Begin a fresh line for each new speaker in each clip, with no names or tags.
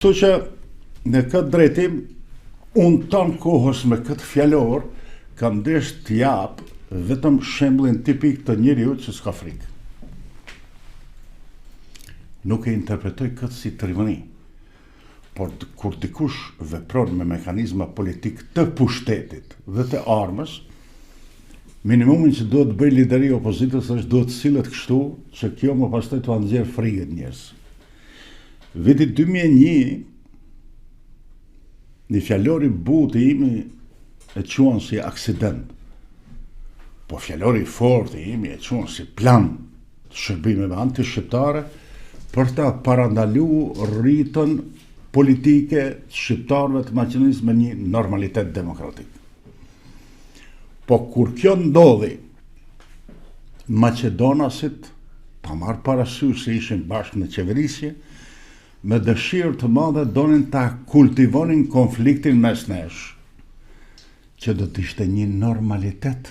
Kështu që në këtë drejtim, unë tanë kohës me këtë fjalor, kam desh të jap vetëm shembullin tipik të njeriut që s'ka frikë. Nuk e interpretoj këtë si trimëri, por kur dikush vepron me mekanizma politikë të pushtetit dhe të armës, minimumin që duhet të bëjë lideri i opozitës është duhet të sillet kështu që kjo më pastaj t'ua nxjerrë frikën njerëz. Viti 2001, një fjalor i butë i imi e quan si aksident, po fjalori i fortë i imi e quan si plan të shërbimeve antishqiptare për ta parandalu rritën politike të shqiptarëve të Maqedonisë me një normalitet demokratik. Po kur kjo ndodhi, maqedonasit, pa marrë parasysh se ishin bashkë në qeverisje, me dëshirë të madhe donin ta kultivonin konfliktin mes nesh, që do të ishte një normalitet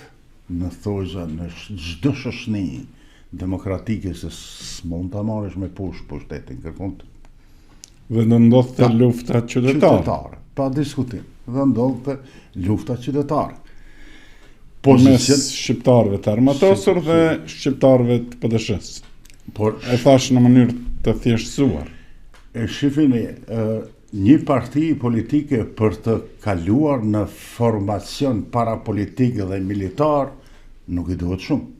në thojza në çdo shoqni demokratike se s'mund ta marrësh me pushkë pushtetin, kërkon
Dhe do ndodhte lufta
qytetare. Qytetare, pa diskutim. Dhe ndodhte lufta qytetare.
Pozicion... Mes shqiptarëve të armatosur dhe shqiptarëve të PDSH-së. Por e thashë në mënyrë të thjeshtësuar.
E shifini, një parti politike për të kaluar në formacion parapolitik dhe militar nuk i duhet shumë.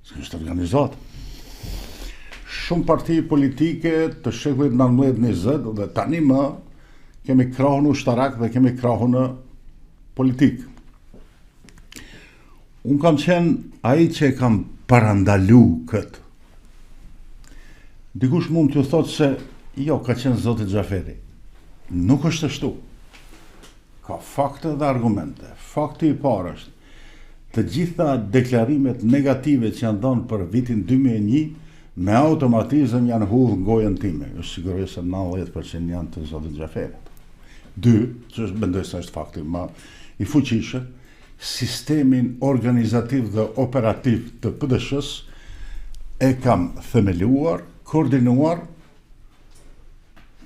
Se është organizatë. Shumë parti politike të shekullit 19-20 dhe tani më kemi krahun ushtarak dhe kemi krahun politik. Unë kam qenë ai që e kam parandalu këtë. Dikush mund t'ju thotë se jo, ka qenë zoti Xhaferi. Nuk është ashtu. Ka fakte dhe argumente. Fakti i parë është, të gjitha deklarimet negative që janë dhënë për vitin 2001, me automatizëm janë hudhë në gojën time. Ju siguroj se 90% janë të zotit Xhaferit. Dy, që është mendoj se është fakti më i fuqishëm, sistemin organizativ dhe operativ të PDSH-së e kam themeluar, koordinuar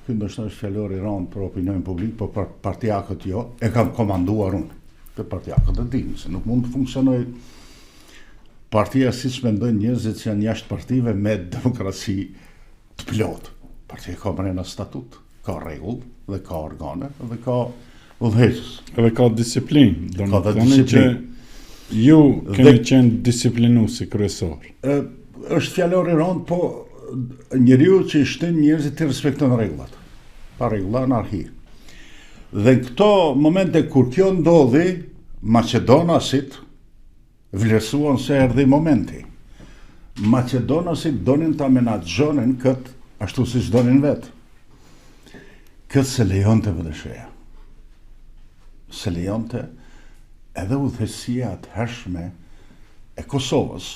Ky ndoshta është fjalor i rëndë për opinionin publik, por për partiakët jo, e kam komanduar unë. Të partiakët e dinë se nuk mund të funksionojë partia siç mendojnë njerëzit që janë jashtë partive me demokraci të plotë. Partia ka mrena statut, ka rregull dhe ka organe dhe ka
udhëheqës. Edhe ka disiplinë, do të thoni që ju keni dhe, qenë disiplinuesi kryesor.
Ë është fjalor i rëndë, po njeriu që i shtyn njerëzit të respektojnë rregullat. Pa rregulla anarki. Dhe në këto momente kur kjo ndodhi, maqedonasit Vlerësuan se erdhi momenti. Maqedonasit donin ta menaxhonin këtë ashtu siç donin vetë. Këtë s'e lejonte PDSH-ja. S'e lejonte edhe udhëheqësia e atëhershme e Kosovës.